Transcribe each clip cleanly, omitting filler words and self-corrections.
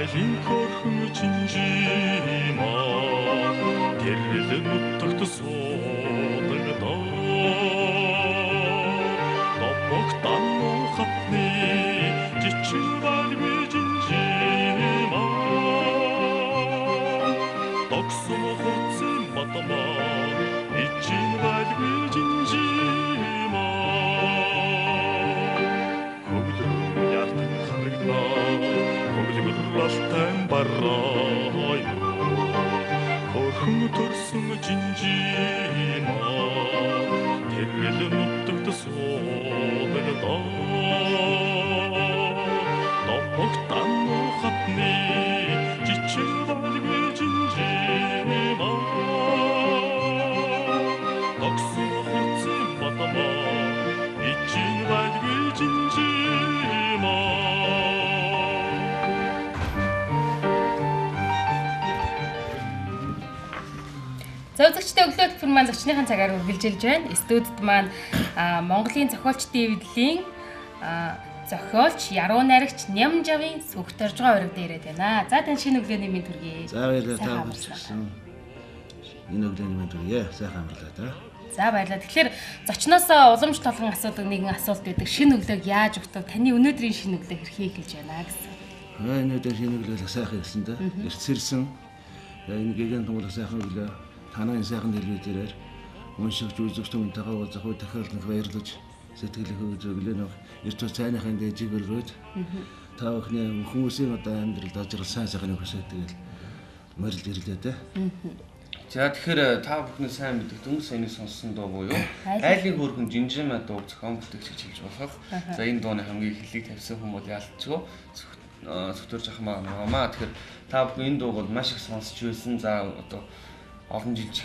Айлын хөрхөн жинжима тэрэл нутагт суудагдаа. Домогтан хатны жичиг байлгүй жинжима догсон хурцын бадмаа ичин байлгүй жинжима. Хөглөн яртан харагдаа, хөглөмөр алтай бараа хөрхөн төрсөн жинжима тэрэл нутагт суудагдаа. Домогтан хатны жичиг байлгүй жинжима догсон хурцын бадмаа ичин байлгүй жинжима. За, үзэгчдээ, өглөө хөтөлбөр маань зочныхын цагаар үргэлжилж байна. Студид маань Монголын зохиолчдын эвдлийн зохиолч, яруу найрагч Нямжавын Сүхтэржгаа урагд ирээд байна. За, тань шинэ өглөөний мэнд хүргэе. За, баярлалаа, та бүхэн. Энэ өглөөний мэнд хүргэе. Сайхан амарлаа та. За, баярлалаа. Тэгэхээр зочноос уламж толгон асуудаг нэгэн асуулт байдаг. Шинэ өглөөг яаж өгтөв? Таны өнөөдрийн шинэ өглөө хэрхэн эхэлж байна гэсэн. Өнөөдөр шинэ өглөө сайхан ирсэн дээ. Эртсэрсэн. Энэ гэгэн тумал сайхан өглөө. Танай сайхан телевизээр уншигч үзэгч түнтэйгээ уулзах үе тохиолдолд баярлаж сэтгэл хөдлөж өглөө нэг эрт цайныхын дээжийг өргөөд та бүхний хүмүүсийн одоо амьдралд ажрал сайн сайхныг хүсээд тэгэл морилж ирлээ дээ. За, тэгэхээр та бүхний сайн мэддэг дөнгөж саяны сонссон дуу буюу Айлын хөөрхөн жинжимэ дууг зохион бүтээгч гэж хэлж болох. За, энэ дууны хамгийн эхлэлийг тавьсан хүн бол ялцгүй Сүхтөр жахмаа намаа. Тэгэхээр та бүхэн энэ дууг бол маш их сонсч байсан. За, одоо олон жил чих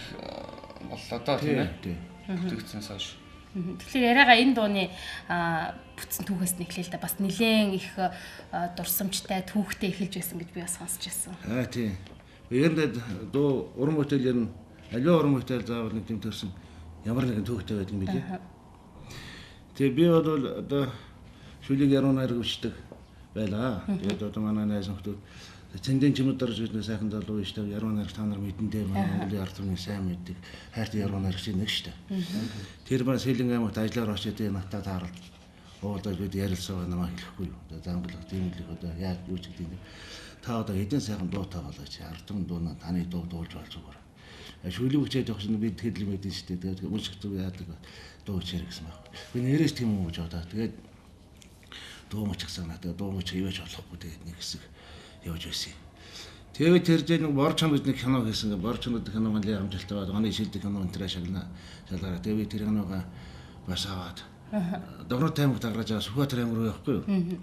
боллоо доо, тийм ээ. Бүтээгдсэнээс хойш. Тэгэхээр яриагаа энэ дууны бүтсэн түүхээс нь эхлэе л да. Бас нэлээд их дурсамжтай түүхтэй эхэлж байсан гэж би бас сонсч байсан. Аа, тийм. Ер нь дуу уран бүтээл ер нь аливаа уран бүтээл заавал нэг тийм төрсөн ямар нэгэн түүхтэй байдаг юм билээ. Тэгээ би бол одоо шүлэг яруу найраг бичдэг байлаа. Тэгээд одоо манай найз нөхдөд Цэндэн чимэд дорж бид сайхан залуу биш тав яруу найраг та нар мэдэн дээр манай Монголын ард түмний сайн мэддэг хайртай яруу найрагч нэг шүү дээ. Тэр маань Сэлэн аймагт ажиллаар очоод надад тааралд уулзаад бид ярилцсан намайг хэлэхгүй юу. Одоо зангалах тийм л их одоо яаж юу ч гэдэг юм. Та одоо хэдэн сайхан дуутай болооч ард түмэн дуунаа таны дуу дуулж бол зүгээр. Шүлэг хүчээд явах чинь бид хэдэл мэдэн шүү дээ. Тэгээд унших зүг яадаг дуу хичээрэй гэсэн байх. Би нэрээс тийм үү гэж бодоо. Тэгээд дуу мөчгсөн надад дуу мөч ивэж болохгүй, тэгээд нэг хэсэг явж байсан юм. Тэгээд тэр жил нэг Борч хамт нэг кино хийсэн. Борч хамт кино маань амжилттай байгаад оны шилдэг кино энэ шагнаа шалгараа. Тэгээд би тэр киногоо бас аваад Дорнод аймагт гаргаж аваа Сүхбаатар аймаг руу явахгүй юу?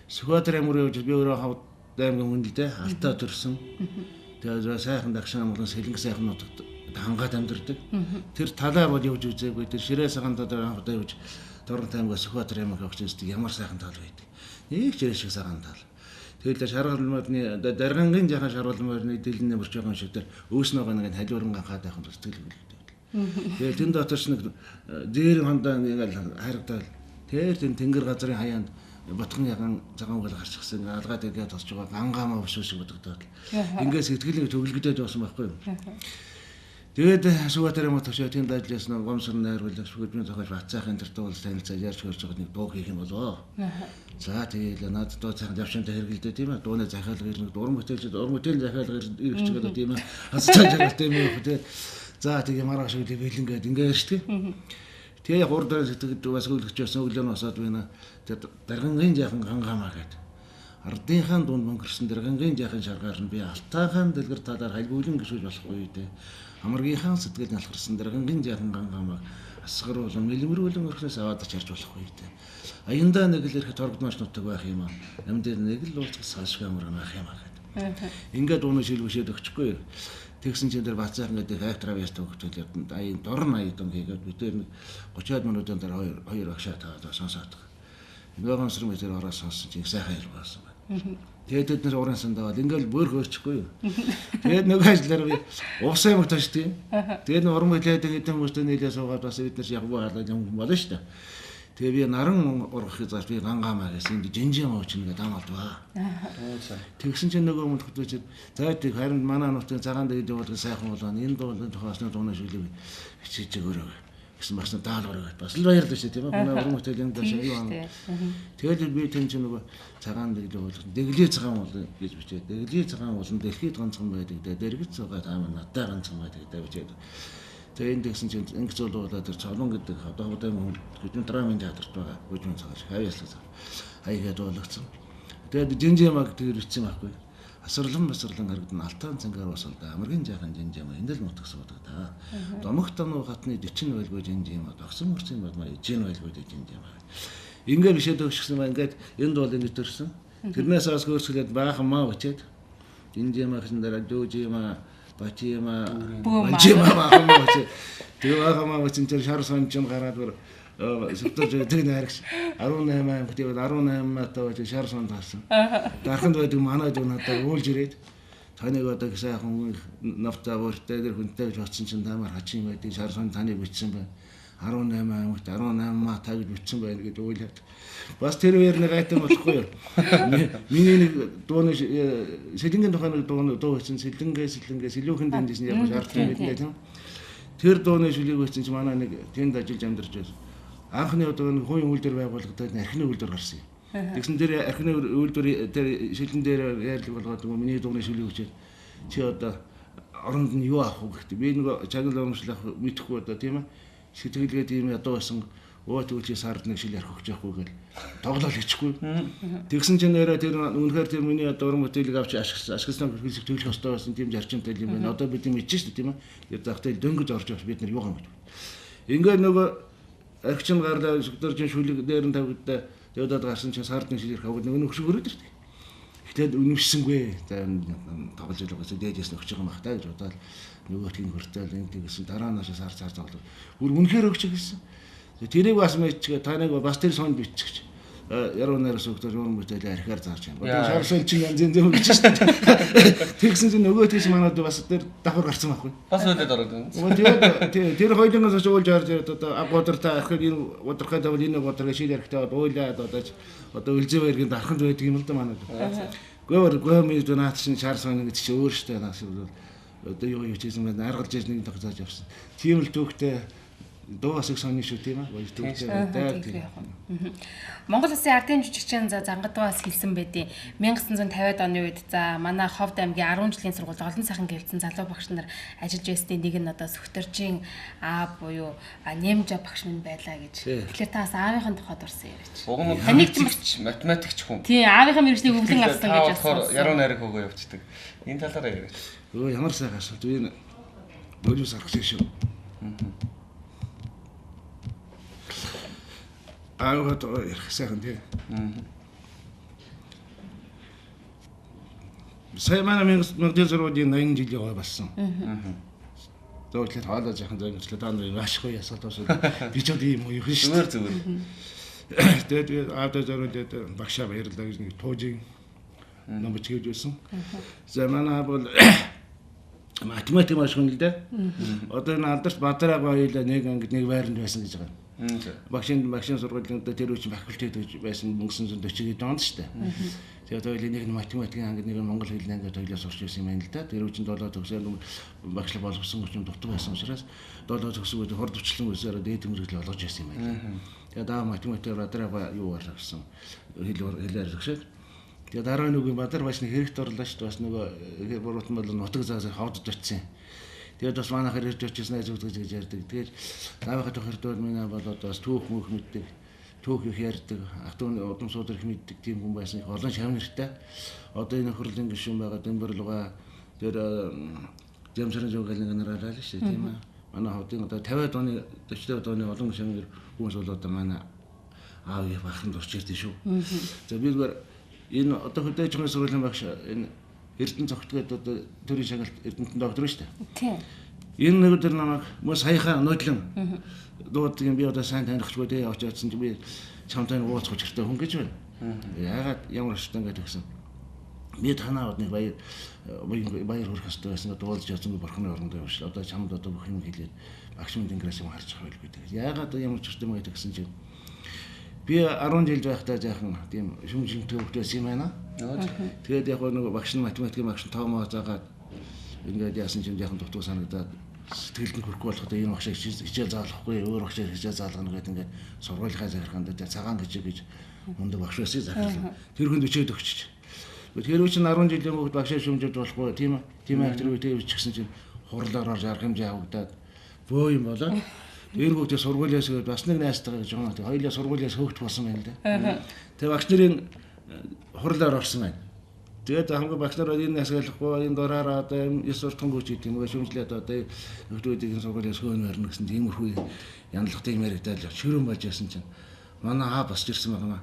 Сүхбаатар аймаг руу явж би өөрөө хавд аймгийн хүн л дээ. Алтаа төрсөн. Тэгээд сайхан дагшин амгалан сэлэнг сайхан нутагт хангаад амьдардаг. Тэр талаар бол явж үзээгүй. Тэр ширээ саганд одоо анх удаа явж Дорнод аймагаас Сүхбаатар аймаг явж үздэг ямар сайхан тал байдаг. Нэг ч шиг сайхан тал. Тэгэл шаргал морины даргангийн жахан шаргал морины дэлэн нэмэрч байгаа юм шиг тэр өөснөөгөө нэг халиуран ганхаад байх юм сэтгэл хөдлөлтэй. Тэгэл тэн дотор ч нэг зээрэн хондоо ингээл харагдаал. Тэр тэн тэнгэр газрын хаяанд ботхон яган цагаан гол гарчихсан алгаад игээ тосч байгаа гангаамаа өсөө шиг бодогдоод. Ингээд сэтгэлийг төвлөгдөд явсан байхгүй юу? Тэгээд Сүхбаатар аймаг төвшөө тэнд ажилласан гомсор найруулагч хөдөлмөрийн зохиолч Батцайхын тэр дуулж танилцаад ярьж хөрж байгаа нэг дуу хийх юм болоо. За, тэгэл надад дуу сайхан явшинтай хэрэгэлдэ, тийм ээ. Дууны захиалга ирнэ, уран бүтээлчд уран бүтээл захиалга ирэх ч гэдэг, тийм ээ. Хасцаа жаргалтай юм уу те. За, тэгээ маргааш үгүй бэлэн гээд ингээд ярьж тийм. Тэгээ яг урд сэтгэж бас өглөгч байсан өглөө нь босоод байна. Тэр даргангийн жаахан гангаамаа гээд. Ардынхаа дунд мөнгөрсөн даргангийн жаахан шаргаар нь би алтайхаан дэлгэр талаар хальбуулан гişүүж болохгүй дээ. Амаргийнхаа сэтгэл налхарсан даргангийн жаахан гангаамаа асгаруулан мэлмэрүүлэн өрхнөөс аваад чарж болохгүй дээ. Аяндаа нэг л ирэхэд торгодмооч нутаг байх юм аа. Амьд нэг л уулзах салшгүй амар байх юм аа гэдэг. Ингээд дууны шилбэшээд өгчихгүй. Тэгсэн чинь тэр Бацаахан гэдэг актер авьяастай хөгжил явданд аян дорн аядан хийгээд бид тэр нэг 30-аад минутын дараа хоёр хоёр агшаа таад сонсоод. Ингээ гонсрон метр ороо сонссон чинь их сайхан хэл болсон байна. Тэгээд тэд нар уран сандаа бол ингээл бөөрх өөрчихгүй юу. Тэгээд нөгөө ажиллаар би увс аймагт очтیں۔ Тэгээд уран бүтээлтэй хэдэн хүмүүстэй нийлээ суугаад бас бид нар яг буу халаад юм болно шүү дээ. Тэгээ би наран ургахыг зарж би гангаамаа гэсэн энд жинжим ууч нэгэ дан олдваа. Тэгсэн чинь нөгөө мөнхөд чи за тэг харин манай нутгийн цагаан дэгж явуулах сайхан болоо энэ дуулын тухайсны дууны шүлэг бичиж өгөөрэй гэсэн бас даалгавар өгөөд бас л баярлалаа шүү тийм ээ. Манай уран бүтээлийн даш юу аа. Тэгэл би тэн чинь нөгөө цагаан дэгж явуулах дэглий цагаан уулан гэж бичээд дэглий цагаан уулан дэлхийд ганцхан байдаг дээ. Дэргэц суугаа таам надтай ганцхан байдаг дээ бичээд. Тэгээ энэ тэгсэн чинь ингэц болоод тэр цолон гэдэг одоо хүн хөдөлмөр драмын театрт байгаа хөдөлмөр цагааш хавьяаслаг цаг. Хаягаа дуулагдсан. Тэгээд жинжимаг тэр бичсэн байхгүй. Асарлан басарлан харагдан алтан цангаар басалда амаргийн жаахан жинжима энд л нутаг суудаг та. Домогт тоноо хатны 40 байлгүй жинжима догсон мөрцөн бадмаа ижин байлгүй жинжима. Ингээ бишээд өгчихсэн ба ингээд энд бол ингэ төрсөн. Тэрнээс хойш өөрчлөлт баахан маа бичээд жинжима гэсэн дараа дүүжима Бачима Бачима баахам бачи. Тэгээ баахам бачин тэр шар сончин гараад бүр сүптэж тэр найрагч 18 аймагт яваад 18 мата бачи шар сон таарсан. Дарханд байдаг манай дүү надад уулж ирээд таныг одоо сайхан хүн навтаа бүртэй тэр хүнтэй гэж бодсон чинь таамаар хачин байдаг шар сон таныг бичсэн байна. 18 аймагт 18 мата гэж бичсэн байна гэж уйлаад. Бас тэр үеэр нэг айтан болохгүй юу. Миний нэг дууны сэлэнгийн тухай нэг дуу хийсэн сэлэнгээ сэлэнгээ сэлүүхэн дэмжсэн яг шаардсан мэднэ тийм. Тэр дууны шүлийг хийсэн чинь манай нэг тэнд ажиллаж амьдарч байсан. Анхны удаа нэг хувийн үйлдвэр байгуулагдаад архины үйлдвэр гарсан юм. Тэгсэн тэр архины үйлдвэр тэр шилэн дээр яарлаг болгоод нөгөө миний дууны шүлийг хийчихэд чи одоо оронд нь юу авах вэ гэхдээ би нөгөө чагнал урамшлах мэдэхгүй одоо тийм ээ. Сэтгэлгээд ийм ядуу байсан өө тэгвэл чи сард нэг шил ярих өгч явахгүй гэл тоглоал хийчихгүй. Тэгсэн чинь нэрээ тэр үнэхээр тэр миний одоо уран бүтээлийг авч ашигласан хэрэгсэл төлөх ёстой байсан тийм зарчимтай юм байна. Одоо бид юм ичэн шүү дээ тийм ээ. Тэр захтай дөнгөж орж явах бид нар юу юм бэ? Ингээд нөгөө архичин гарлаа сүгдэржин шүлэг дээр нь тавигдаа тэгээд гарсан чинь сард нэг шил ярих аваад нөгөө нөхшөг өрөөд ирдэг. Гэтэл үнэмшсэнгүй. За тоглож байгаа гэсэн дээжээс нөхж байгаа юм бах та гэж бодоод нөгөөтгийг хөртөөл энэ тэгсэн дараа нь сар сар тоглоо. Бүр үнэхээр өгч гэсэн. Тэрийг бас мэдчихээ таныг бас тэр сонд биччихэж. Яруу найраас өгдөр уран бүтээлээ архиар зарж байна. Одоо шар сон чинь янз янз өгч шээ. Тэгсэн чинь нөгөөтгийс манад бас тэр давхар гарсан байхгүй. Бас өдөд ороод байна. Тэгээд тэр хоёулангаас ч уулж орж ирээд одоо годртай архиар энэ годрхай тавал энэ годрыг шил архитай уулаад одоо одоо үлзээ баяргийн дарханд байдаг юм л да манад. Гөөр миний наад чинь шар сон гэж чи өөр штэ наас бол одоо юу юу хийсэн бэ аргалж яж нэг тогтоож явсан. Тийм л түүхтэй дуу бас их сони шүү тийм ээ. Баяр түүхтэй байдаг. Монгол Улсын ардын жүжигчин за Зангадваас хэлсэн байдیں۔ 1950-ад оны үед за манай Ховд аймгийн 10 жилийн сургуульд олон сайхан гэлцэн залуу багш нар ажиллаж байсны нэг нь одоо Сүхтэржийн аа буюу Нямжа багш минь байлаа гэж. Тэгэхээр та бас аавынхын тухай дурсан яриач. Уг нь таныг ч математикч хүн. Тийм, аавынхаа мэргэжлийг өвлөн авсан гэж бас. Яруу найраг хөөгөө явцдаг. Энэ талаараа яриач. Өө ямар сайхан асуулт. Би энэ бөлөс арах шиг шүү. Аавыхаа тухай ярих сайхан тий. Сая манай 1980 жилийн гой болсон. Зөвхөн хоолой жаахан зөнгөчлөө та нар маш их ясалт бас би ч одоо ийм юм шүү дээ. Зүгээр. Тэгээд би аавдаа зориулаад багшаа баярлалаа гэж нэг туужийн ном бичиж байсан. За манай бол математик маш хүн л дээ. Одоо энэ алдарт Бадраа хоёулаа нэг ангид нэг байранд байсан гэж байгаа. Багшийн сургуулийн одоо тэр үеийн факультет гэж байсан 1940 онд шүү дээ. Тэгээд хоёулаа нэг нь математикийн ангид нэг нь монгол хэлний ангид хоёулаа сурч байсан юм байна л да. Тэр үеийн 7 төгсөөл багшлаг болгосон хүчин дутуу байсан учраас 7 төгсгөөд хурд хүчлэн үсээр дээд мөрөглөө олгож байсан юм байна. Тэгээд аа математик Бадраа юу болоо гэсэн хэлээр төгсөөд тэгээд дараа нь Бадар бас нэг хэрэгт орлоо шүү дээ. Бас нөгөө буруутан бол нутаг заас ховдод очсон. Тэгээд бас манайхаар ирж очижсэн найз зүгт гэж ярьдаг. Тэгээд аавынхаа тохирдол миний бол одоо бас түүх мөх мэддэг, түүх их ярьдаг, ах トゥ удам суудар их мэддэг тийм хүн байсан. Их олон шав нэртэй. Одоо энэ нөхөрлөн гишүүн байгаа Дэмбэрлуга тэр Жамсрын зөвгөлийн генерал л шүү дээ тийм ээ. Манай хотын одоо 50-ад оны 40-ад оны олон шав нэр хүмүүс бол одоо манай аавын бахарханд орч ирдэ шүү. За би зүгээр энэ одоо хөдөө аж ахуйн сургуулийн багш энэ Эрдэнэ цогт гэдэг одоо төрийн шагналт Эрдэнэтэн доктор шүү дээ. Тийм. Энэ нэг өдөр намайг мөн саяхан нуудлан дууддаг юм би одоо сайн танихгүй дээ явж очсон чи би чамтай уулзах учиртай хүн гэж байна. Яагаад ямар очтой ингээд гэсэн. Би танаа од нэг баяр баяр хүрэх ёстой байсан одоо уулзж явсан бурхны орондоо явж. Одоо чамд одоо бүх юм хэлээд багш минь тэнгэрээс юм харж байгаа байлгүй дээ. Яагаад ямар учиртай юм гэдэг гэсэн чинь Би 10 жил байхдаа жаахан тийм шүмжинтэй хөвгт байсан юм байна. Тэгээд яг нэг багш нь математикийн багш нь тоомоо заагаад ингээд яасан чинь жаахан дутуу санагдаад сэтгэлд нь хүрэхгүй болоход энэ багшаа хичээл заалгахгүй өөр багшаа хичээл заалгана гэдэг ингээд сургуулийнхаа захиргаанд цагаан гэж гэж мундаг багш байсан захирлаа. Тэр хүнд бичээд өгчөж. Тэр үе чинь 10 жилийн хүүхэд багшаа шүмжиж болохгүй тийм актер үе тийм бичсэн чинь хурлаар орж арга хэмжээ авагдаад бөө юм болоо. Тэр хүүхдээ сургуулиас гээд бас нэг найзтайгаа гэж байгаа юм. Хоёулаа сургуулиас хөөгт болсон юм л да. Тэгээ багш нарын хурлаар орсон байна. Тэгээд хамгийн багш нар энэ насгалахгүй энэ дураараа одоо 9 суртангуй ч гэдэг юм уу шүмжлээд одоо нөхдүүдийн сургуулиас хөөн барина гэсэн тиймэрхүү янзлахтай юм яриадал шөрөн болж ясан чинь манай аа босч ирсэн байгаа маа.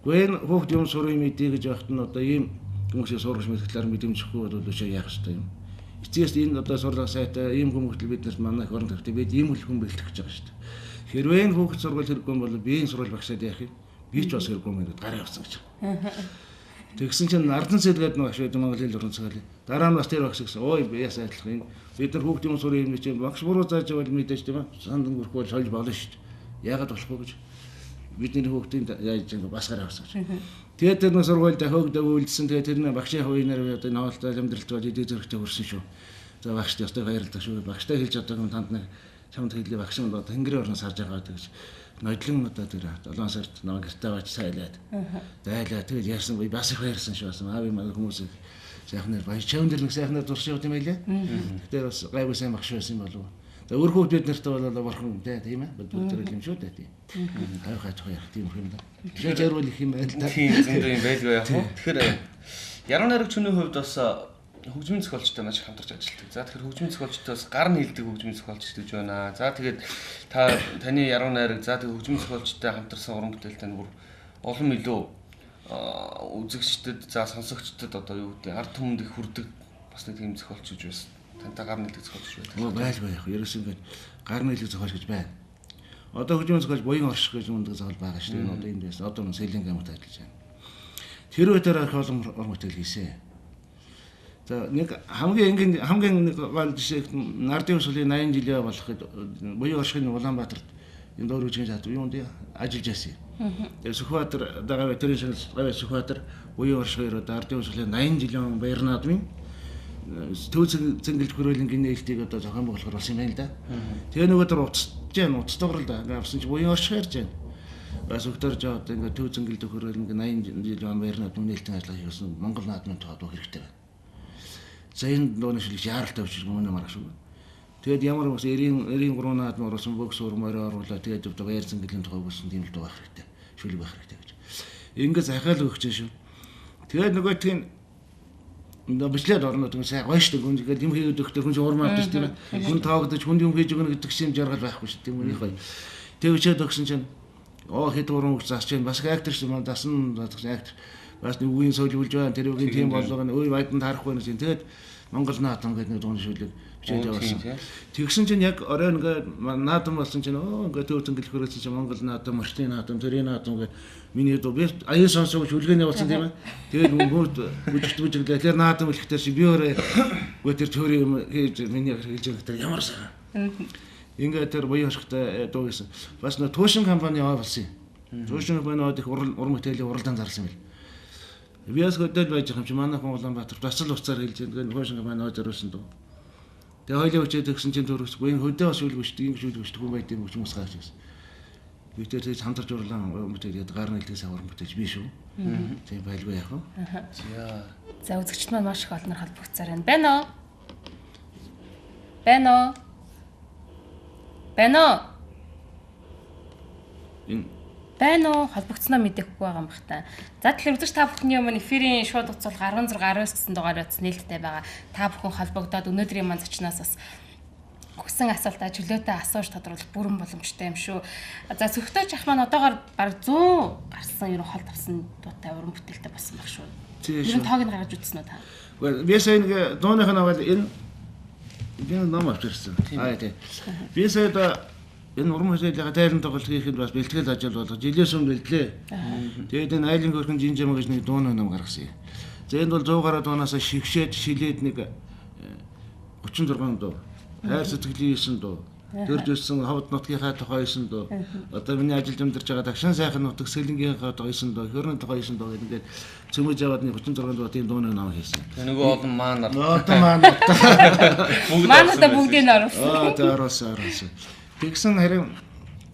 Гэхдээ энэ хүүхд юм сурын мэдээ гэж байхад нь одоо ийм хүмүүсийн сургаж мэдэх талаар мэдрэмжихгүй бол өшөө яах ёстой юм. Эцээс энэ одоо сурлага сайтай ийм хүмүүхтэл бид нарт манай их орон тавьтай бид ийм л хүн бэлтгэж байгаа шүү дээ. Хэрвээ энэ хүүхд сургууль хэрэггүй бол би энэ сургууль багшаад яах юм? Би ч бас хэрэггүй юм гэдэг гараа явсан гэж. Тэгсэн чинь Ардан цэл гэдэг нэг багш байдаг Монгол хэл уран зохиолын. Дараа нь бас тэр багш гэсэн. Ой би ясаа адилхан энэ бид нар хүүхд юм сурын юм чинь багш буруу зааж байвал мэдээж тийм ээ. Сандан гүрхгүй бол сольж болно шүү дээ. Яагаад болохгүй гэж бидний хүүхдийн яаж ингэ бас гараа явсан гэж. Тэгээд тэр нэг сургуульд хөөгдөг үлдсэн. Тэгээд тэр нэг багшийн хувийн одоо энэ хоолтой амьдралт бол идэв зөрөгтэй хүрсэн шүү. За багшд ёстой баярлалаа шүү. Багштай хэлж чадаагүй танд нэг чамд хэлээ багш юм одоо тэнгэрийн орноос харж байгаа гэж нодлон одоо тэр 7 сард нэг гэртээ бач сайлаад. Дайлаа тэгээд яасан би бас их баярлсан шүү. Бас аавын манай хүмүүс сайхнаар баяр чавн дээр нэг сайхнаар зурш явд юм байлээ. Тэгэхээр бас гайгүй сайн багш байсан юм болов. За өөр хүүхд бид нартай бол бурхан тийм ээ. Бид тэр юм шүү дээ тийм. Хавь хаачих яах тийм юм да. Тэгэхээр жарвал их юм байна л да. Тийм зөндөө юм байлгүй яах вэ? Тэгэхээр яруу найрагч хүний хувьд бас хөгжмийн зохиолчтой маш их хамтарч ажилладаг. За тэгэхээр хөгжмийн зохиолчтой бас гар нь хилдэг хөгжмийн зохиолч гэж байна. За тэгээд та таны яруу найраг за тэгээд хөгжмийн зохиолчтой хамтарсан уран бүтээлтэй нь бүр улам илүү үзэгчдэд за сонсогчдод одоо юу гэдэг ард түмэнд их хүрдэг бас нэг тийм зохиолч гэж байсан. Тантай гар нийлдэг зохиолч байдаг. Өө байлгүй яах. Ерөөсөн ингээд гар нийлдэг зохиолч гэж байна. Одоо хөгжмийн зохиолч буян орших гэж мундаг зохиол байгаа шүү дээ. Одоо энд байсан. Одоо Сэлэн гамт ажиллаж байна. Тэр үеэр арх олон уран бүтээл хийсэн. За нэг хамгийн энгийн хамгийн нэг гол жишээ Нардын усулын 80 жилийн болоход буян оршихын Улаанбаатарт энэ доор үжигэн чад юунд ажиллаж байсан. Тэгээ Сүхбаатар дагаа ветерин шагнал гавь Сүхбаатар буян орших хоёр одоо Ардын усулын 80 жилийн баяр наадмын төв цэнгэлж хүрээлэнгийн нээлтийг одоо зохион байгуулахар болсон юм байна л да. Тэгээ нөгөө тэр уцж जैन уцтогрол да. Ингээ авсан чи буян орших ярьж байна. Бас өгтөр жоо одоо ингээ төв цэнгэлж хүрээлэнгийн 80 жилийн баяр наадмын нээлтийн ажиллагаа хийсэн Монгол наадмын тухай дуу хэрэгтэй байна. За энэ дууны шилж яаралтай өчиг мөн маргаш шүү. Тэгээд ямар бас 93 наадмын оруулсан бөгс урмаараа оруулаа. Тэгээд одоо баяр цэнгэлийн тухай өгсөн тийм л дуу байх хэрэгтэй. Шүлэг байх хэрэгтэй гэж. Ингээ захиал өгч шүү. Тэгээд нөгөө тийм бичлээд орно гэдэг сайн гоё шүү дээ. Хүн ингээд юм хийгээд өгөхдөө хүн чинь урам авдаг тийм ээ. Хүн тоогдож хүн юм хийж өгнө гэдэг чинь жаргал байхгүй шүү дээ. Тийм үний гоё. Тэг өчөөд өгсөн чинь оо хэд урам өгч засч байна. Бас актер шүү дээ. Дасан засах актер. Бас нэг үеийн соёл үлж байна. Тэр үеийн тийм болго нь ой байданд харахгүй байна чинь. Тэгээд Монгол наадам гэдэг нэг дуун шүлэг бичээд явуулсан. Тэгсэн чинь яг орой ингээд наадам болсон чинь оо ингээд төв зөнгөл хөрөөсөн чинь Монгол наадам, Морчны наадам, Төрийн наадам гэдэг миний дуу би аян сонсоогүй шүлгээний болсон тийм ээ. Тэгээд бүгд бүжигт бүжиглээ. Тэр наадам хэлэхдээ чи би өөрөө үгүй тэр төрийн юм хийж миний хэлж байгаа тэр ямар сайхан. Ингээд тэр буян хошигтой дуу гэсэн. Бас нөө Туушин компани яваа болсон юм. Туушин компани од их уран бүтээлийн уралдаан зарласан байл. Би бас хөдөөл байж байгаа юм чи манай хүн Улаанбаатар бас л уцаар хэлж байгаа. Туушин компани од зориулсан дуу. Тэгээ хоёлоо өчөөд өгсөн чинь төрөс буян хөдөө бас шүлэг шүү дээ. Ингэ шүлэг шүү дээ. Хүн байд юм хүмүүс гаач гэсэн. Би тэр тэгж хамтарч урлаан уран бүтээл гар нийлдэг сайн уран бүтээлч би шүү. Тийм байлгүй яах вэ? За. За үзэгчд маань маш их олноор холбогдсоор байна. Байна уу? Байна уу? Байна уу? Энэ Байна уу? Холбогдсноо мэдэхгүй байгаа юм бах та. За тэгэхээр үзэгч та бүхний өмнө эфирийн шууд утас бол 16 19 гэсэн дугаар утас нээлттэй байгаа. Та бүхэн холбогдоод өнөөдрийн маань зочноос бас хүссэн асуултаа чөлөөтэй асууж тодруулах бүрэн боломжтой юм шүү. За Сүхтөөч ах маань одоогоор бараг 100 гарсан ер нь хол тавсан дуутай уран бүтээлтэй болсон баг шүү. Ер нь тоог нь гаргаж үзсэн үү та? Үгүй би сая нэг дууных нь аваад энэ би ном авчирсан. Аа тий. Би сая энэ уран бүтээлийн тайлан тоглолт хийхэд бас бэлтгэл ажил болгож жилээс өмнө бэлтлээ. Тэгээд энэ айлын хөрхэн жинжэм гэж нэг дууны ном гаргасан юм. За энд бол 100 гаруй дуунаасаа шигшээд шилээд нэг 36 дуу. Хайр сэтгэлийн 9 дуу. Төрж өссөн ховд нутгийнхаа тухай 9 дуу. Одоо миний ажиллаж амьдарч байгаа Тагшин сайхан нутаг Сэлэнгийнхаа тухай 9 дуу, Хөрөн тухай 9 дуу гэдэг ингээд цөмөж аваад нэг 36 дуу тийм дууны ном хийсэн. Нөгөө олон маанар. Одоо маанар. Маануудаа бүгдийг нь оруулсан. Аа тэ оруулсан. Тэгсэн харин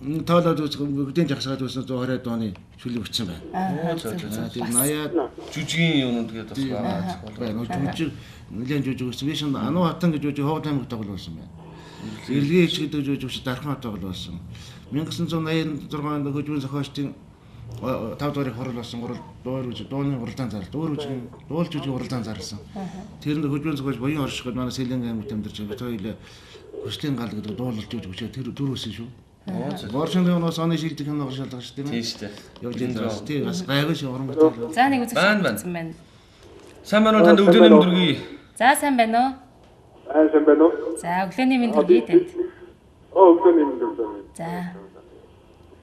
тоолоод үзэх бүгдийн жагсаад үзсэн 120 дууны шүлэг бичсэн байна. Оо зөө. Тийм 80-аад жүжигийн юмнууд гэдэг бас байгаа. Жүжиг нэлээд жүжиг өгсөн. Би шинэ Ануу хатан гэж жүжиг Ховд аймагт тоглуулсан байна. Эрэлгийн ич гэдэг жүжигч Дархан хот тоглуулсан. 1986 онд хөгжмийн зохиолчдын 5 дугаарыг хурал болсон гурал дуур үжиг дууны уралдаан зарлал дуур үжигийн дуулж үжигийн уралдаан зарласан. Тэрэнд хөгжмийн зохиолч Буян Орших гээд манай Сэлэнг аймагт амьдарч байгаа. Хоёул Хүслийн гал гэдэг дуулалж үжиг хүчээ тэр дөрвсөн шүү. Боршин руу оны шилдэг кино шалгаж шүү дээ. Тийм шүү дээ. Явж байгаа. Тийм бас гайгүй шиг уран бүтээл. За нэг үзэгч байна. Сайн байна уу танд өглөөний мэнд хүргэе. За сайн байна уу? Сайн байна уу? За өглөөний мэнд хүргэе танд. Оо өглөөний мэнд хүргэе. За.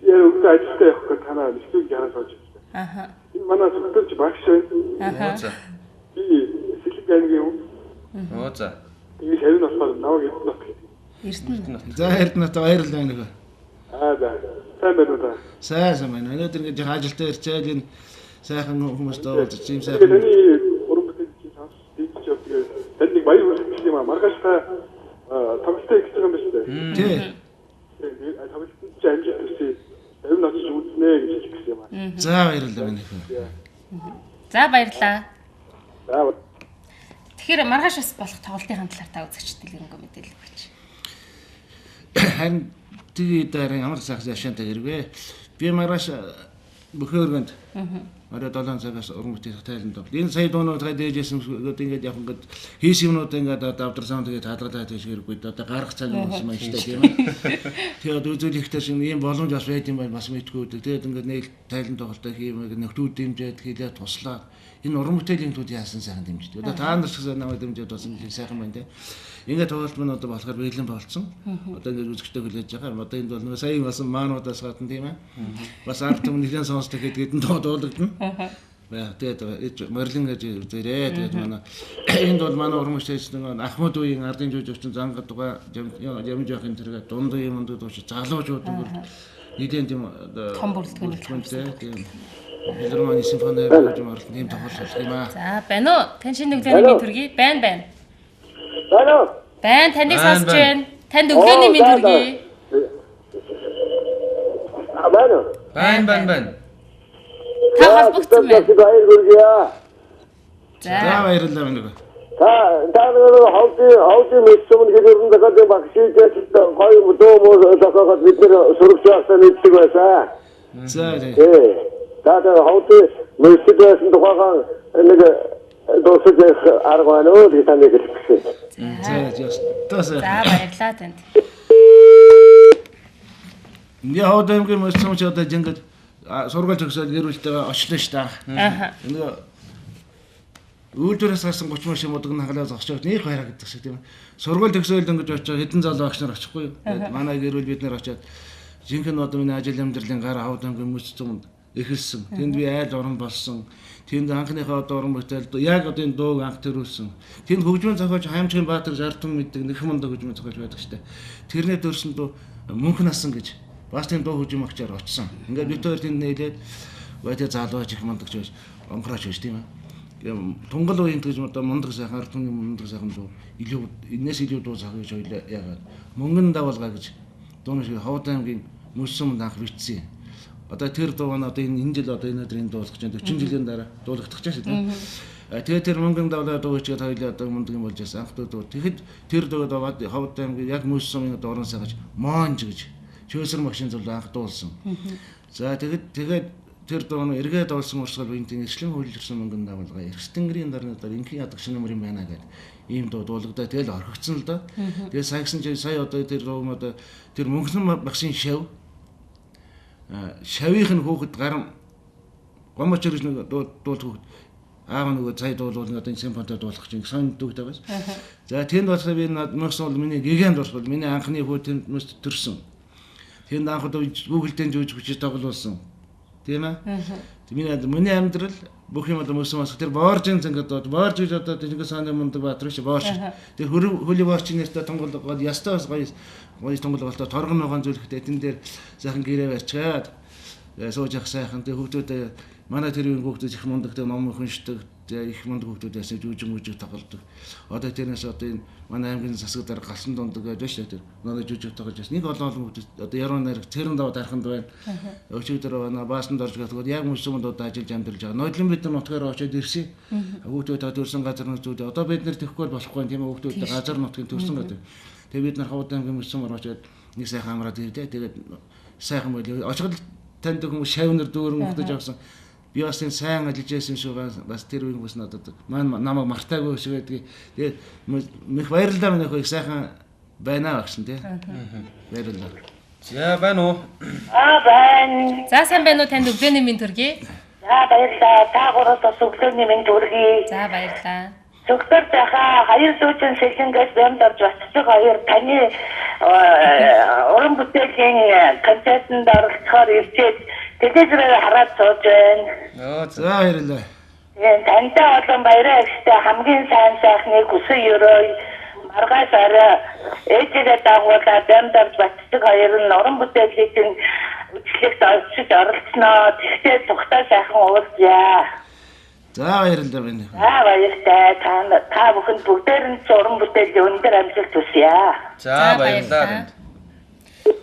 Яа өглөө ажилдаа явах гэж танаа студид хараа сууж байна. Аха. Энэ манай сүлдэлч багш байна. Аха. За. Би Сэлэг аймгийн хүн. Оо за. Тэгээд шавь нь болохоор намайг Эрдэнэт гэдэг. Эрдэнэт. За Эрдэнэт баярлалаа нэг. Аа за. Сайн байна уу та? Сайн байна. Өнөөдөр ингэж ажилдаа ирчээл энэ сайхан хүмүүстэй уулзч ийм сайхан. Таны уран бүтээлч сонсч дийж явдаг. Танд нэг баяр хүргэх юм аа. Маргааш та тоглолтоо хийж байгаа юм байна шүү дээ. Тий. Тоглолтод чи амжилт хүсье. Тавин очиж үзнэ гэж хэлэх гэсэн юм аа. За баярлалаа минь. За баярлалаа. За. Тэгэхээр маргааш бас болох тоглолтын талаар та үзэгчид дэлгэрэнгүй мэдээлэл өгөөч. Харин тэгээ дараа ямар сайхан яшаантай хэрвээ би маргааш бүхэн өргөнд орой 7 цагаас уран бүтээх тайлан тоглол. Энэ сая дуунууд гай дээжсэн ингээд яг ингээд хийсэн юмнууд ингээд давдарсан тэгээд хаалгалаа тийш хэрэггүй. Одоо гарах цаг юм болсон байна шүү дээ тийм ээ. Тэгээд үзүүлэхдээ шинэ ийм боломж бас байд юм байна бас мэдгүй. Тэгээд ингээд нэг тайлан тоглолтоо хиймэг нөхдүүд дэмжиж хийлээ туслаад энэ уран бүтээлийн төд яасан сайхан дэмждэг. Одоо та нар ч гэсэн намайг дэмжиж бас ингэ сайхан байна тийм. Ингээд тоглолт мань одоо болохоор бэлэн болцсон. Одоо ингээд үзэгчтэй хүлээж байгаа. Одоо энд бол нөгөө сая бас маануудаас гадна тийм ээ. Бас ард түмэн нэлээд сонсдог гэдгээд нь дуулагдана. Тэгээд морилин гэж үзээрэй. Тэгээд манай энд бол манай уран бүтээлч нэг Ахмад үеийн ардын жүжигчин Зангад дугаа Ямж яхын тэргээ дунд үеийн мундаг дууч залуучууд бүр нэлээд тийм том бүрэлдэхүүн тийм Филармоны симфони хөгжим оролт ийм тоглолт болох юм аа. За байна уу? Тань шинэ өглөөний мэнд хүргэе. Байна байна. Байна уу? Байна таныг сонсч байна. Танд өглөөний мэнд хүргэе. Байна уу? Байна байна байна. Та холбогдсон байна. Баяр хүргэе. За баярлалаа минь. Та нэг ховдын мэдсэн хэлэрэн зохиолын багш хийж гоё дуу муу зохиогоод бид нэр сурагч байхдаа мэддэг байсан. За тий. Та ховдын мэддэг байсан тухайгаа нэг дуусах арга байна уу гэж таныг хэлэх гэсэн. За ястаа. За баярлалаа танд. Ингээ ховд аймгийн мэдсэн ч одоо жингэл сургууль төгсөөд гэр бүлтэйгээ очлоо шүү дээ. Аа. Нөгөө үйлдвэрээс гарсан 30 машин мудаг нь хагалаа зогсоод нэг баяраа гэдэг шиг тийм ээ. Сургууль төгсөөл өнгөж очоод хэдэн залуу багш нар очихгүй юу. Тэгээд манай гэр бүл бид нар очоод жинхэнэ одоо миний ажил амьдралын гар хавд аймгийн мөч зумд эхэлсэн. Тэнд би айл уран болсон. Тэнд анхныхаа одоо уран бүтээл яг одоо энэ дууг анх төрүүлсэн. Тэнд хөгжмийн зохиолч Хаймчгийн Баатар Жартун мэддэг нэх мундаг хөгжмийн зохиолч байдаг штэ. Тэрний төрсөн дуу Мөнх насан гэж бас тийм дуу хөгжим агчаар очсон. Ингээд бид хоёр тэнд нийлээд бай тэ залууч их мундагч байж онгорооч байж тийм ээ. Тунгал үеийн гэж одоо мундаг сайхан ард түмний мундаг сайхан дуу илүү энэс илүү дуу зохиож ойлаа яагаад мөнгөн давалгаа гэж дууны шиг Ховд аймгийн мөссөн мөнд анх бичсэн. Одоо тэр дуу нь одоо энэ жил одоо энэ өдөр энэ дуулах чинь 40 жилийн дараа дуулагдах чинь тийм ээ. Тэгээд тэр мөнгөн давлаа дуу хийгээд хоёлаа одоо мундаг юм болж байсан анх дуу. Тэгэхэд тэр дуу Ховд аймгийн яг мөссөн одоо орон сайгаж Монж гэж Чөөсөр магшин зул анх дуулсан. За тэгэхэд тэр дуу нь эргээд олсон урсгал үеийн эрчлэн хөлөрсөн мөнгөн давалгаа эрс тэнгэрийн дарны дараа инхийн ядаг шинэ мөр юм байна гэдэг ийм дуу дуулагдаа тэгэл орхигдсон л доо. Тэгээ сагсан чи сая одоо тэр дуу юм одоо тэр мөнгөн багшийн шав шавийнх нь хүүхэд гарan гомоч өрж нэг дуулж хүүхэд аав нөгөө сая дуулуул одоо энэ симфонитой дуулах чинь сонь дүүгтэй байсан. За тэнд болохоор би мөнгөсөн бол миний гигант урсгал миний анхны хүү тэнд төрсөн. Тэнд анх одоо хүүхэлдэйн зүүж хүчиж тоглуулсан. Тийм ээ. Миний амьдрал Бүх юм одоо мөсөн бас тэр бооржин зэнгэд боорж гэж одоо Чингис хааны мундаг баатар биш боорч. Тэр хөлөг боорчийн нэртэй тунгал гол ястай бас гоё гоё тунгал болтой торгон ногоон зүлхтэй тэн дээр сайхан гэрээ барьчаад сууж явах сайхан. Тэр хүүхдүүд манай тэр үеийн хүүхдүүд их мундаг тэр ном уншдаг их мундаг хүүхдүүд байсан жүжиг мүжиг тоглодог. Одоо тэрнээс одоо энэ манай аймгийн засаг дарга галсан дундаг гэж байна шүү дээ. Тэр манай жүжиг тоглож байсан. Нэг олон олон хүүхдүүд одоо яруу найраг цэрэн дав дарханд байна. Өчигдөр байна баасанд орж гэх яг мөсөмөнд одоо ажиллаж амьдарч байгаа. Нодлон бид нар нутгаар очиод ирсэн. Хүүхдүүд төрсэн газар нутгууд одоо бид нар тэхгүй болохгүй тийм үү хүүхдүүд газар нутгийн төрсэн газар. Тэгээ бид нар Ховд аймгийн мөсөмөр очиод нэг сайхан амраад ирлээ. Тэгээд сайхан байлээ. Очгол таньдаг хүмүүс шавнар дүүрэн ухтаж авсан. Би бас энэ сайн ажиллаж байсан шүү бас тэр үеийн хүмүүс надад маань намайг мартаагүй шүү гэдгийг. Тэгээд мэх баярлалаа миний их сайхан байна багш нь тий. Баярлалаа. За байна уу? Аа байна. За сайн байна уу танд өглөөний мэнд төргий. За баярлалаа. Та гураас бас өглөөний мэнд төргий. За баярлалаа. Зөвхөн захаа хоёр дүүжин сэлэнгээс бямд орж батцдаг хоёр таны уран бүтээлийн концертанд оролцохоор ирчээд телевизээр хараад сууж байна. За баярлалаа. Тэгээд тантай болон баяраа ихтэй хамгийн сайн сайхныг хүсэн өрөөе. Маргааш арай ээжигээ дагуулаад бямд орж батцдаг хоёр нь уран бүтээлийн үйлчлэгт очиж оролцсноо. Тэгтээ тухтай сайхан уулзъя. За баярлалаа байна. За баяртай. Та бүхэнд бүгдээр нь уран бүтээлийн өндөр амжилт хүсье. За баярлалаа танд.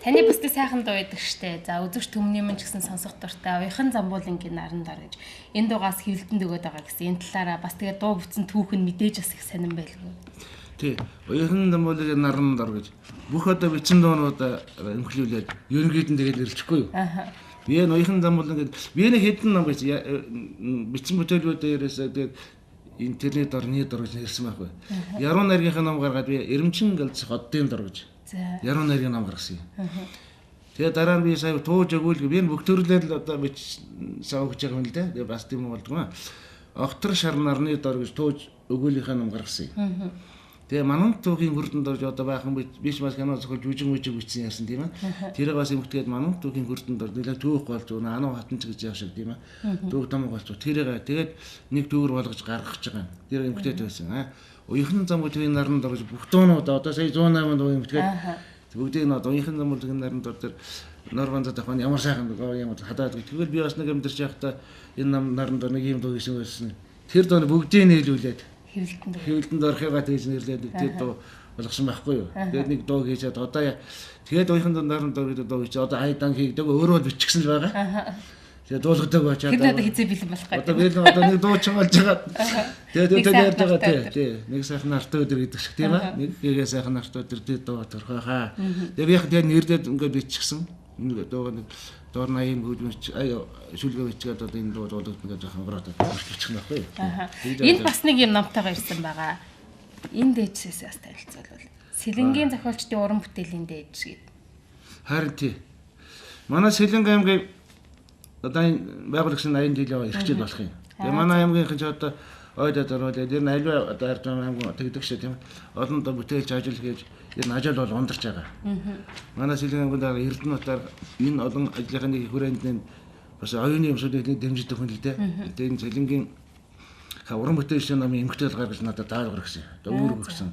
Таны бүсний сайхан дуу байдаг штэ. За үзэгч түмний минь ч гэсэн сонсох дуртай. Уяхан Замбуулангийн наран дор гэж. Энэ дуугаас хэвлэлтэнд өгöd байгаа гэсэн. Энэ талаараа бас тэгээ дуу бүтсэн түүх нь мэдээж бас их сонирн байлгүй. Тий. Уяхан Замбуулангийн наран дор гэж. Бүх одоо бичсэн дуунуудаа эмхлүүлээд ерөнхийд нь тэгээд нэрлэхгүй юу? Аа. Би энэ уяхан Замбуулан гэдэг би нэг хэдэн ном гэж бичсэн бүтээлүүдээ ерөөсөө тэгээд интернет орны дор гэж нэрсэн байхгүй. Яруу найргийнхаа ном гаргаад би Эрэмчин гэлц хотын дор гэж. Яруу найргийн ном гаргасан юм. Тэгээ дараа нь би сая тууж өгөөл би энэ бүх төрлөөр л одоо бич савж байгаа юм л дээ. Тэгээ бас тийм болдгоо. Огтор шар нарны дор гэж тууж өгөөлийнхаа ном гаргасан юм. Тэгээ манан түүхийн хүрдэнд орж одоо баахан биш бас кино зохиолж жүжиг мүжиг бичсэн яасан тийм ээ. Тэрийг бас эмгтгээд манан түүхийн хүрдэнд орж нэлээд түүх болж өгнө. Ануу хатан ч гэж яах шиг тийм ээ. Түүх том болж тэрийг тэгээд нэг дүүр болгож гаргах гэж байгаа юм. Тэр эмгтээд байсан. Уяхан Замбуулгийн наранд орж бүх дуунууд одоо сая 108 дуу эмгтгээд бүгдийг нь одоо уяхан Замбуулгийн наранд ор тэр Норванзад авах нь ямар сайхан гоё юм хадаад. Тэгвэл би бас нэг амьдарч байхдаа энэ нам наранд ор нэг юм дуу хийсэн байсан. Тэр дууны бүгдийг нийлүүлээд хэвлэлтэнд орохыгаа тэгж нэрлээд тэр дуу болгосон байхгүй юу. Тэгээд нэг дуу хийчихэд одоо тэгээд уяхан наранд дор гэдэг дуу хийчихэд одоо айдан хийгдэг өөрөө л бичгсэн л байгаа. Тэгээд дуулгадаг очоод тэр одоо хизээ бэлэн болох гэдэг. Одоо бэлэн одоо нэг дуу ч болж байгаа. Тэгээд тэгээд ярьж байгаа тий. Нэг сайхан нартай өдөр гэдэг шиг тийм ээ. Нэг гэгээ сайхан нартай өдөр тэр дуу төрхөө хаа. Тэгээд би яг тэгээд нэрлээд ингээд бичгсэн. Нэг дуу нэг доор 80 хөлбөмбөч шүлгээ бичгээд одоо энэ дуу дуулагдана гэж хангураад бичих нь байхгүй. Энд бас нэг юм номтойгоо ирсэн байгаа. Энэ дээжсээс бас танилцуулбал. Сэлэнгийн зохиолчдын уран бүтээлийн дээж гэдэг. Харин тий. Манай Сэлэнг аймгийн одоо энэ байгуулагчийн 80 жилийн эрхжил болох юм. Тэгээ манай аймгийн ч одоо ойдод оруулаад ер нь аливаа одоо ард аймаг тэгдэг шээ тийм. Олон одоо бүтээлч ажил хийж ер нь ажил бол ундарч байгаа. Манай Сэлэнг аймгийн дараа Эрдэнэтаар энэ олон ажлынхаа нэг хүрээнд нь бас оюуны юмсуудыг дэмждэг хүн л дээ. Тэгээ энэ Сэлэнгийн уран бүтээлчдийн намын эмгтэл гаргаж надад даалгавар өгсөн. Одоо үүрэг өгсөн.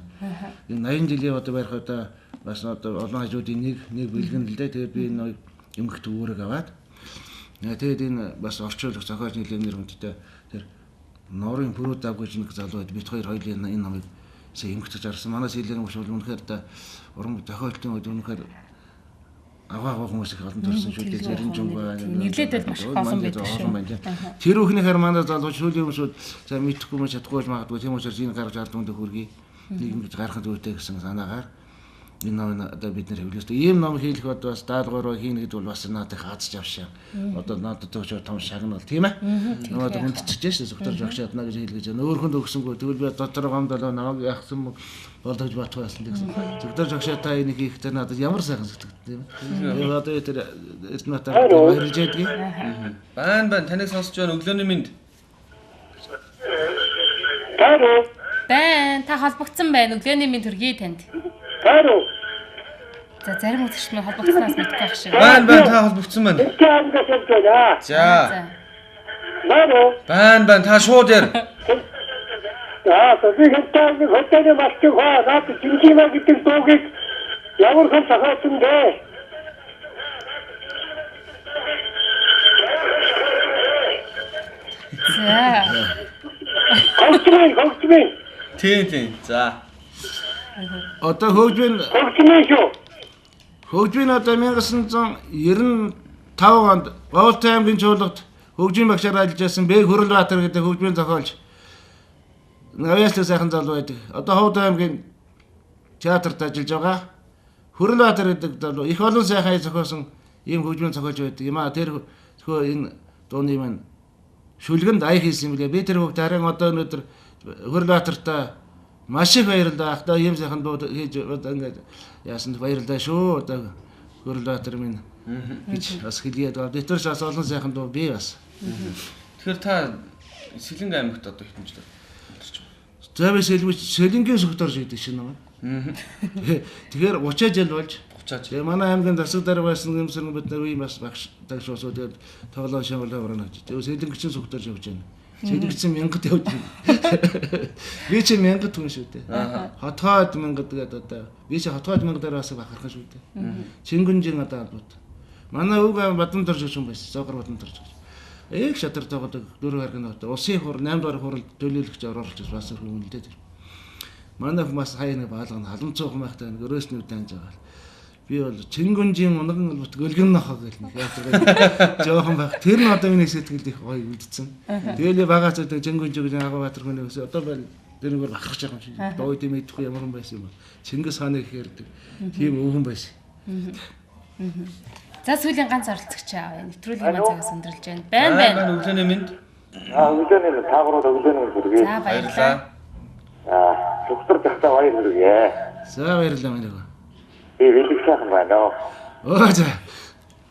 Энэ 80 жилийн одоо барих одоо бас одоо олон ажлуудын нэг бэлгэн л дээ. Тэгээд би энэ эмгэгт үүрэг аваад тэгээд энэ бас орчуулах зохиолч нэлээд нэр хүндтэй тэр Норын Пүрүдав гэж нэг залуу байд. Бид хоёр хоёулын энэ номыг сая эмгэгтэж гаргасан. Манай Сэлэнг аймаг бол үнэхээр та уран зохиолчдын үед үнэхээр аваа хүмүүс их олон төрсэн шүү дээ. Зэрэн жунгаа нэрлээд бол маш их олон байдаг шүү. Тэр бүхнийхээр манай залуу шүүлийн хүмүүсүүд за мэдэхгүй мөн чадахгүй байж магадгүй. Тийм учраас энэ гаргаж ард түмэнд хүргэе. Нэг ингэж гаргах зүйтэй гэсэн санаагаар энэ ном одоо бид нэр хэвлээс. Ийм ном хийлэх бод бас даалгавар хийнэ гэдэг бол бас надад хаацж авшаа. Одоо надад төгсөө том шагнал тийм ээ. Нөгөө хүндчихэж шээ зөвхөн жогшоод наа гэж хэлгэж байна. Өөр хүнд өгсөнгөө тэгвэл би дотор гомдолоо намайг яхсан болдогж бодох байсан гэсэн. Зөвхөн жогшоод та энийг хийх тэр надад ямар сайхан сэтгэгдсэн тийм ээ. Тэгээ одоо тэр Эрдэнэтаар баярлж байдгийг. Байн байн таныг сонсож байна өглөөний мэнд. Байн та холбогдсон байна. Өглөөний мэнд төргий танд. За зарим үзэгч минь холбогдсноос мэдэхгүй байх шиг. Байн байн та холбогдсон байна. За. За. Байна уу? Байна байна. Та шууд яар. Аа, би хэвтээний хотын малчин хаа наад жинжимаа гэдэг дуугийг ямар хэн зохиосон бэ? За. Хөгжмөн. Тийм. За. Одоо хөгжмөн шүү. Хөгжмөн одоо 1995 онд Говьт аймгийн чуулгад хөгжмийн багшаар ажиллаж байсан Бэг Хөрөлбаатар гэдэг хөгжмийн зохиолч авьяаслаг сайхан залуу байдаг. Одоо Ховд аймгийн театрт ажиллаж байгаа. Хөрөлбаатар гэдэг залуу их олон сайхан зохиосон ийм хөгжмийн зохиолч байдаг юм аа. Тэр зөвхөн энэ дууны маань шүлгэнд ая хийсэн юм лээ. Би тэр хүүхд харин одоо өнөөдөр Хөрөлбаатартай маш их баярлалаа. Одоо ийм сайхан дуу хийж одоо ингээд яасан баярлалаа шүү. Одоо Хөрөлбаатар минь гэж бас хэлгээд байна. Тэр бас олон сайхан дуу би бас. Тэгэхээр та Сэлэнг аймагт одоо хэдэн жил амьдарч байна? За би Сэлэнгийн сүгт орж идэг шинэ намайг. Тэгэхээр 30 жил болж 30 жил. Тэгээ манай аймгийн засаг дарга байсан юмсран бид нар үе бас багш дагш усуу тэгээд тоглоом шамгалаа орно гэж. Тэгээ Сэлэнгчин сүгт орж явж байна. Сэлэнгчин мянгад явж байна. Би чи мянгад хүн шүү дээ. Хотгойд мянгад гэдэг одоо би чи хотгойд мянгадаар бас бахархан шүү дээ. Чингүнжин одоо албат. Манай өвг Бадамдорж гэж хүн байсан. Зоогор Бадамдорж гэж. Их шатар тоглодог дөрөв харган хотод улсын хур 8 дугаар хуралд төлөөлөгч оролцож бас хүн л дээ. Манай хүмүүс хаяа нэг баалгана халамцуухан байхдаа нэг өрөөсний үдэн анж байгаа. Би бол Чингүнжийн унган албат гөлгөн нохоо гэл нэг яадаг. Жохон байх. Тэр нь одоо миний сэтгэлд их гоё үлдсэн. Тэгээл багаач одоо Чингүнжиг гэж Агуу Баатар хүн өсөө одоо бол тэр нэгээр бахархаж байгаа юм шиг. Доо тийм мэдэхгүй ямар хүн байсан юм бэ? Чингис хааны их ярьдаг. Тийм өвгөн байсан. За сүүлийн ганц оролцогч аав. Нэвтрүүлгийн маань цагаас өндөрлж байна. Байна. Өглөөний мэнд. Аа, өглөөний мэнд. Та гурав өглөөний мэнд хүргэе. За баярлалаа. Аа, доктор захтаа баяр хүргэе. За баярлалаа миний. Би бэлэг сайхан байна уу? Оо за.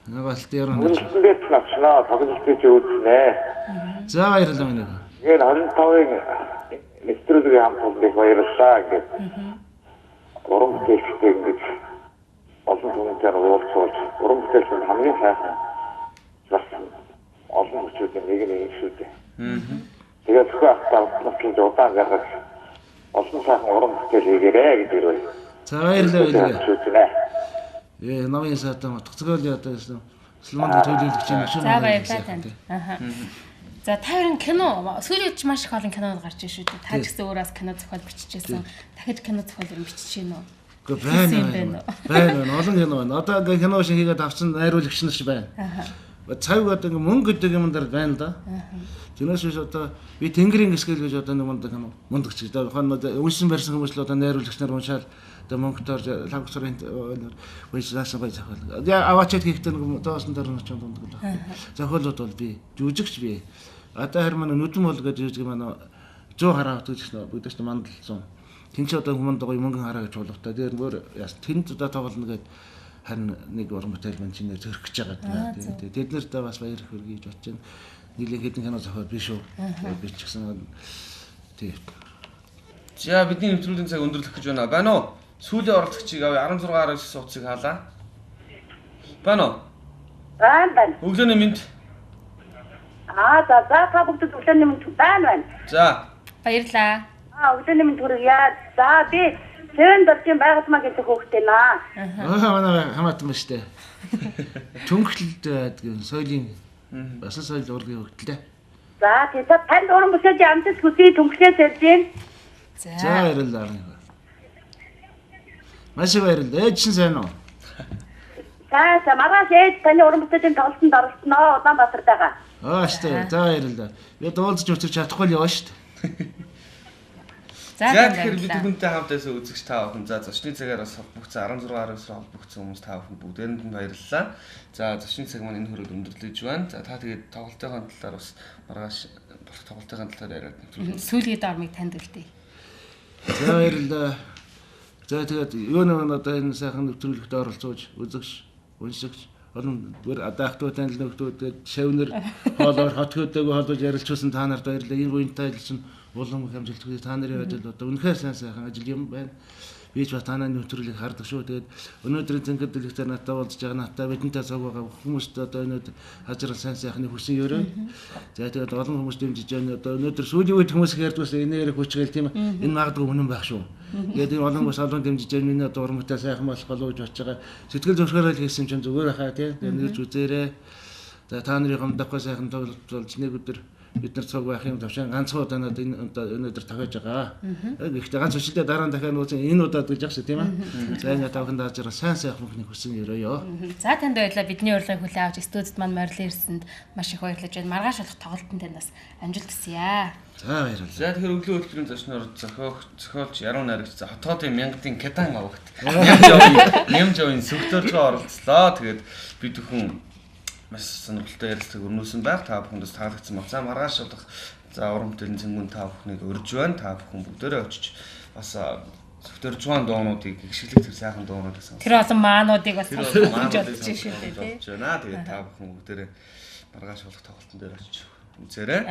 Нэг болт яруу. Үнэндээ ч навчнаа, тоглолтыг чи үзнэ. За баярлалаа миний. Тэгээд 25-ын нэвтрүүлгийн хамт олоныг баярлалаа ингээд. Уран бүтээлчтэй ингэж олон түмэнтэй уулзуулж, уран бүтээлчид хамгийн сайхан бас олон хүчүүдийн нэг нэг шүү дээ. Тэгээд зөвхөн автаа удаан гаргаж олон сайхан уран бүтээл хийгээрэй гэдэг үү. За баярлалаа. Намын саатан утгацгоол одоо Мусульман төлөөлөгч юм шүү. За баярлалаа танд. Аха. За та хоёрын кино сүүлийн үед ч маш их олон кино гарч ирж шүү дээ. Та ч гэсэн өөрөөс кино зохиол биччихсэн. Дахиж кино зохиол юм бичиж гин үү? Үгүй байна. Байна. Олон кино байна. Одоо ингээ кино шиг хийгээд авсан найруулагч нар ч байна. Цаг одоо ингээ мөнгө гэдэг юм дээр байна да. Тэрнээс биш одоо би Тэнгэрийн гисгэл гэж одоо нэг мундаг кино мундаг ч гэдэг. Одоо уншсан барьсан хүмүүс л одоо найруулагч нар уншаал одоо мөнгөтөр лавг сурын уншаасан гой зохиол. Яг аваачаад хийхдээ нэг доосон дээр нь ч мундаг л байна. Зохиолууд бол би жүжигч би. Одоо харин манай нүдэн бол гэж жүжиг манай 100 хараа гэж бүгд ч мандалсан. Тэн чи одоо хүмүүнд гоё мөнгөн хараа гэж чуулгатай. Тэр өөр яс тэнд одоо тоглоно гэд харин нэг уран бүтээл мань чинээр зөрөх гэж байгаа. Тэд нарт бас баяр хүргэе гэж бодож байна. Нийлээ хэдэн кино зохиол биш үү? Би ч гэсэн тий. За бидний нэвтрүүлгийн цаг өндөрлөх гэж байна. Байна уу? Сүүлийн оролцогчийг авъя. 16.19 утсыг хаалаа. Байна уу? Байна. Өглөөний мэнд. Аа за та бүгдэд өглөөний мэнд байна. За. Баярлалаа. Аа өглөөний мэнд хүргье. За би Сэвэн доржийн байгальмаа гэдэг хүүхдээ наа. Аа манай хамаатан ба штэ. Түнхэлд байдаг соёлын бас соёл урлагийн хөгтлээ. За тийм танд уран бүтээлийн амжилт хүсье түнхлээс ярьж байна. За баярлалаа. Маш их баярлалаа. Ээж чинь сайн уу? За маргааш ээж таны уран бүтээлийн тоглолтод оролцсноо Улаанбаатарт байгаа. Аа штэ. За баярлалаа. Би дуулж учирч чадахгүй л яваа штэ. За тэгэхээр бид бүхэнтэй хамт байсан үзэгч та бүхэн за зочны цагаар бас холбогдсон 16.19 холбогдсон хүмүүс та бүхэн бүгдээрэнд нь баярлалаа. За зочны цаг маань энэ хүрээд өндөрлөж байна. За та тэгээд тоглолтын талаар бас маргааш болох тоглолтын талаар яриад нэвтрүүлээ. Сүүлийн дормыг танд үлдээе. За баярлалаа. За тэгээд юу нэг одоо энэ сайхан нэвтрүүлэгт оролцуулж үзэгч, уншигч олон бүр одоо ах トゥ танил нөхдүүд шавнар хоолоор хот хөдөөгөө холбож ярилцуулсан та нарт баярлалаа. Энэ буянтай ажил чинь улам их амжилт хүсье. Та нарын ажил одоо үнэхээр сайн сайхан ажил юм байна. Би ч бас танай нөхцөлийг хардаг шүү. Тэгээд өнөөдрийн цэнгэр дэлгэцээр надтай уулзж байгаа надтай бидэнтэй цуг байгаа хүмүүст одоо өнөөдөр хажрал сайн сайхны хүсэн өрөө. За тэгээд олон хүмүүс дэмжиж байна. Одоо өнөөдөр сүүлийн үед хүмүүс их ярьдгүйс энэ ярих хүчгээл тийм энэ магадгүй үнэн байх шүү. Тэгээд энэ олон хүмүүс олон дэмжиж байна. Миний одоо уран бүтээл сайхан болох болов гэж бодож байгаа. Сэтгэл зөвшөөрөл хийсэн чинь зүгээр хаа тийм. Тэгээд нэрж үзээрэй. За та нарын гомдохгүй сайхан тоглож нэг өдөр бид нар цуг байх юм төвшин ганцхан удаа надад энэ өнөөдөр тохиож байгаа. Гэхдээ ганц өчигдөө дараа нь дахиад нууцсан энэ удаад гэж яах шиг тийм ээ. За энэ тавхан дааж байгаа сайн сайхан бүхнийг хүсэн өрөөё. За танд баярлалаа. Бидний урилгыг хүлээн авч студид маань морилон ирсэнд маш их баярлаж байна. Маргааш болох тоглолтод танд бас амжилт хүсье. За баярлалаа. За тэгэхээр өглөө хөтөлбөрийн зочноор зохиолч Яруу найрагч Хотоодын мянгадын Кедан авагт Нямжавын сүгдөржгөө оролцлоо. Тэгээд бид бүхэн маш сонирхолтой ярилцлага өрнүүлсэн байх. Та бүхэндээс таалагдсан баг. За маргааш болох за уран бүтээлийн цэнгүүн та бүхнийг урьж байна. Та бүхэн бүгдээрээ очиж бас сүгдөржгөөний дуунуудыг гიშгэлэг тэр сайхан дуунуудыг сонсох. Тэр олон маануудыг бас сонсож бодож шүү дээ. Тэгээд та бүхэн бүгдээрээ маргааш болох тоглолтын дээр очиж үзээрэй.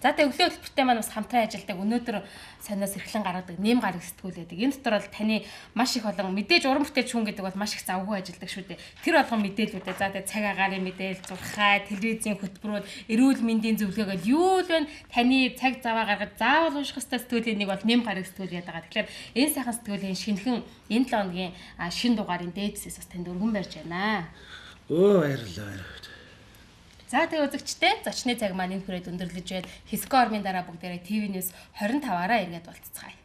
За тэгээ өглөө хөтөлбөртэй маань бас хамтран ажилладаг. Өнөөдөр сониос эрхлэн гаргадаг нэм гараг сэтгүүл байдаг. Энэ дотор бол таны маш их олон мэдээж уран бүтээлч хүн гэдэг бол маш их завгүй ажилладаг шүү дээ. Тэр болгон мэдээллүүдээ за тэгээ цаг агаарын мэдээлэл, зурхай, телевизийн хөтөлбөрүүд, эрүүл мэндийн зөвлөгөө гэл юу л вэ? Таны цаг заваа гаргаж заавал унших ёстой сэтгүүлийн нэг бол нэм гараг сэтгүүл гэдэг байгаа. Тэгэхээр энэ сайхан сэтгүүлийн шинэхэн энэ 7 хоногийн шин дугаарын дээдсээс бас танд өргөн барьж байна. Өө баярлалаа. За тэгээ үзэгчдээ зочны цаг маань энэ хүрээд өндөрлөж байна. Хэсгэн ормын дараа бүгдээрээ TV News 25-аараа эргээд болцгаая.